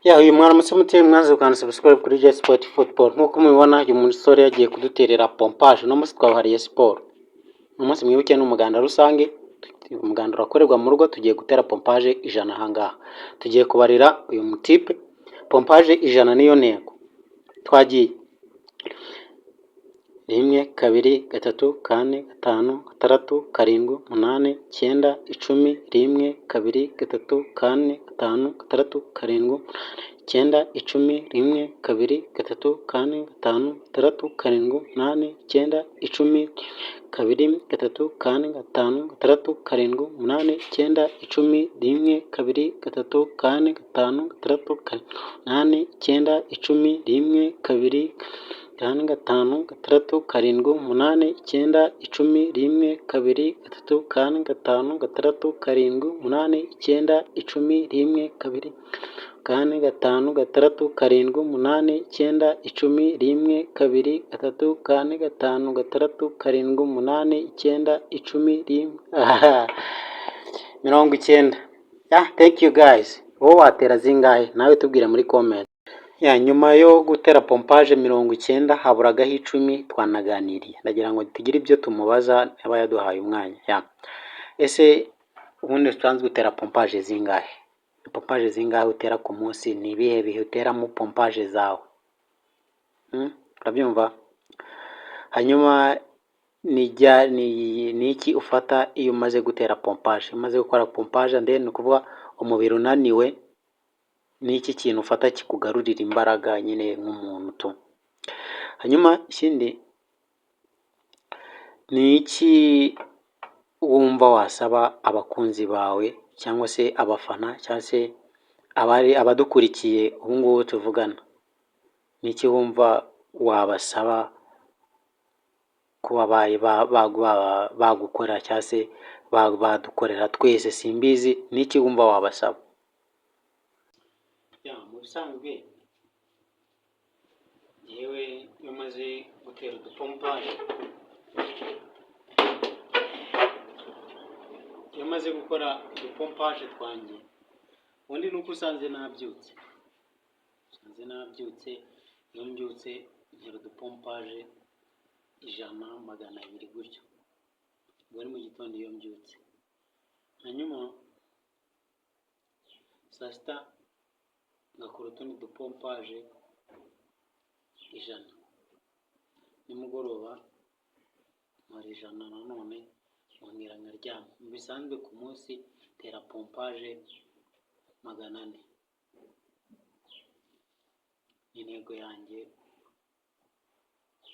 Ya, uyu mwaramutse muteye mwanze gukanda subscribe kuri J Sport Football. Nk'uko mubibona, uyu musore yagiye kuduterera pompage. Uno munsi twawuhariye siporo. Uno munsi mwibuke ni umuganda rusange, umuganda urakorerwa mu rugo. Tugiye gutera pompage 100 ahangaha. Tugiye kubarira uyu mutipe pompage 100, niyo ntego. Twagiye: 1, 2, 3, 4, 5, 6, 7, 8, 9, 10, 1, 2, 3, 4, 5, 6, 7, 8, 9, 10, 1, 2, 3, 4, 5, 6, 7, 8, 9, 10, 2, 3, 4, 5, 6, 7, 8, 9, 10, 1, 2, 3, 4, 5, 6, 7, 8, 9, 10, 1, 2, 4, 5, 6, 7, 8, 9, 10, 1, 2, 3, 4, 5, 6, 7, 8, 9, 10, 1, 2, 4, 5, 6, 7, 8, 9, 10, 1, 2, 3, 4, 5, 6, 7, 8, 9, 10, 1, 90. Yeah, thank you guys. Wowe watera zingahe? Nawe tubwire muri comment. Ya, nyuma yo gutera pompage 90 haburagaho 10. Twanaganiriye, ndagira ngo tugire ibyo tumubaza aba yaduhaye umwanya. Ya, ese ubundi usanzwe utera pompage zingahe? Pompage zingahe utera ku munsi? Ni ibihe bihe uteramo pompage zawe? Urabyumva? Hanyuma ni iki ufata iyo umaze gutera pompage, umaze gukora pompage? Then ni ukuvuga umubiri unaniwe, ni iki kintu ufata kikugarurira imbaraga nyine nk'umuntu tu? Hanyuma ikindi, ni iki wumva wasaba abakunzi bawe cyangwa se abafana cyangwa se abari abadukurikiye ubu ngubu tuvugana? Ni iki wumva wabasaba kuba bagukorera cyangwa se badukorera twese? Simbizi, ni iki wumva wabasaba? Mu bisanzwe yewe, iyo maze gutera udupompage, iyo maze gukora udupompage twanjye, ubundi ni uko usanze nabyutse. Iyo mbyutse ntera udupompage 100, 200 gutyo. Ubwo ni mu gitondo iyo mbyutse. Hanyuma saa sita ngakora utundi dupompage 100, nimugoroba nkora 100 nanone, nkongera nkaryama. Mu bisanzwe ku munsi tera pompage 400, ni intego yanjye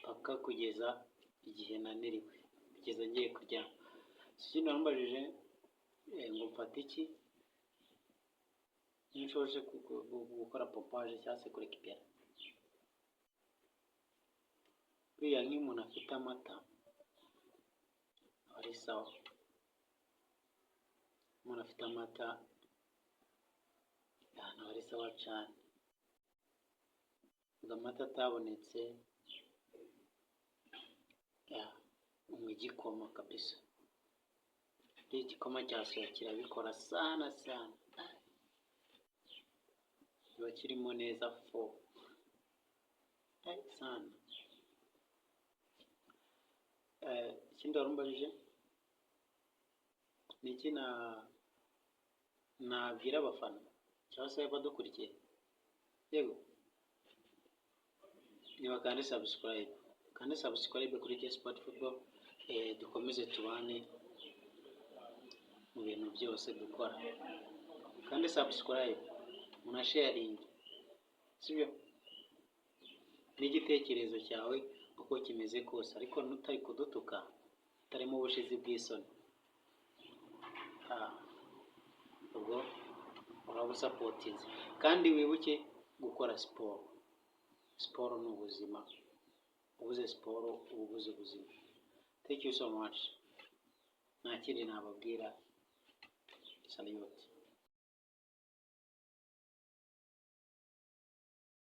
paka kugeza igihe naniriwe, kugeza ngiye kuryama. Ikindi wambajije ngo mfate iki iyo nshoje gukora pompage cyangwa se kurekipera? Buriya nk'iyo umuntu afite amata aba ari sawa. Umuntu afite amata aba ari sawa cyane. Ubwo amata atabonetse, unywa igikoma kabisa. Buriya igikoma cya soya kirabikora sana sana, kiba kirimo neza fo sana. Ikindi wari umbajije ni iki nabwira abafana cyangwa se abadukurikiye? Yego, nibakande subscribe, kandi subscribe kuri J Sport Football, dukomeze tubane mu bintu byose dukora. Kandi subscribe, munasharinge, sibyo? N'igitekerezo cyawe uko kimeze kose, ariko ntutari kudutuka, utarimo ubushizi bw'isoni, ubwo uraba usapotinze. Kandi wibuke gukora siporo. Siporo ni ubuzima. Ubuze siporo uba ubuze ubuzima. Thank you so much. Nta kindi nababwira. Salute.